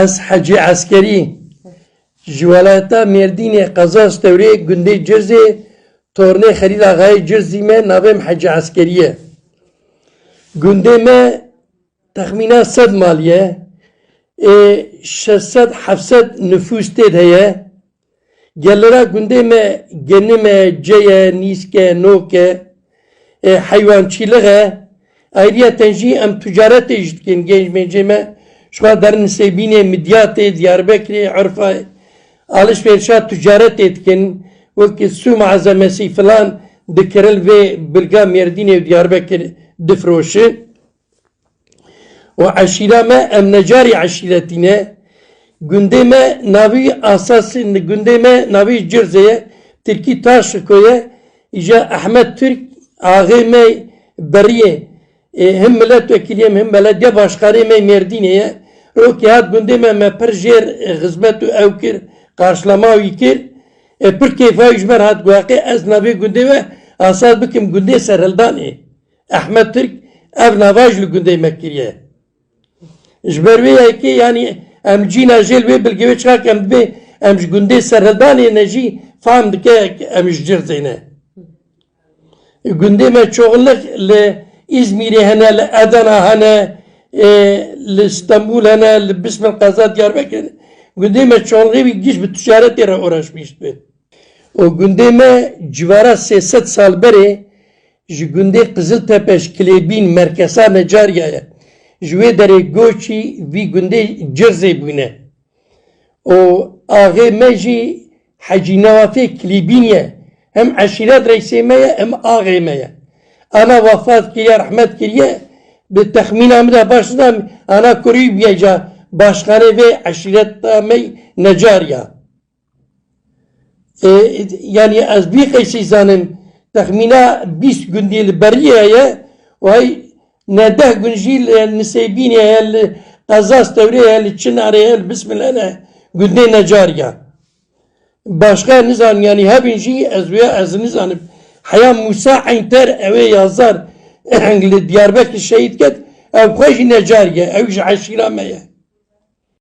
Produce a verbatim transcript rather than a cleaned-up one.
Ez Hecî Eskerî. Ji welayeta Mêrdînê, qeza Stewrê, gundê Cirzê, tornê Xelîl Axayê Cirzî me, navê min Hecî Eskerî ye. Gundê me texmîna sed malî ye. Ê, şeş sed heft sed nifûs tê de heye. Gelira gundê me genim e, ce ye, nîsk e, nok e, e, heywançîlix e. Ayriyeten jî em ticaretê jî dikin. Genç mencê me ji xwe derin Nisêbînê, Midyatê, Diyarbekirê, Urfayê alişverişa ticaretê dikin. Wekî Sû Malzemesi filan dikirin vê bilga Mêrdînê û Diyarbekir difiroşin. Û eşîra me, em necarî eşîretî ne. Gundê me navî asasî, gundê me navî Cirzê ye. Tirkî Taşiko ye. Îja Ehmed Türk, axê me beriyê. E, him milletvekilî ye, him belediye başkanê me Mêrdînê ye. Rokê hat gundê me, me pir jêr, e, xizmet û ew kir, qarşilama wî kir. E, pir kêfa wî ji me re hat, got, "Heqê ez navê gundê we asas bikim gundê Serhildanê." Ehmed Türk ev nava jî li gundê me kiriye. Ji ber wê yekê, yanî em cîna jê li wê bilgê wê çiqas em dibê em ji gundê Serhildanê ne jî fam dike em ji Cirzê ne. Gundê me çoxlik li Îzmîrê hene, li Edena hene, e, li Stenbûl hene, li Bismil qeza Diyarbekir hene. Gundê me çoxlixê wî giş bi ticaretê re uğraşmış dibe. Û gundê me civara sê sed sal berê ji gundê Qiziltepe, ji Kilêbîn, merkeza Necariya ye. Ji wê derê goçî vî gundê Cirzê bûne. Û axê me jî Hecî Newafê Kilîbîn ye. Hem eşîret reîsê me ye, hem axê me ye. Ana wefat kiriye, rehmet kiriye. Bi texmîna min de baş nizanim, ana kurî bûye ca başxanê vê eşîreta me Necariya. E, yanî ez vî qeysî zanim, texmîna bîst gundî li beriyê ye, û hey ne deh gund jî li Nisêbînê ye, li qeza Stewrê ye, li Çinarê ye, li Bismilê ne, gundê Necariya. Başqa nizanim, yanî hebin jî ez wê ez nizanim. Heya Mûsa Eynter, ew ê yazar li Diyarbekir şehîd ket, ew xwe jî Necariya, ew ji eşîra me ye.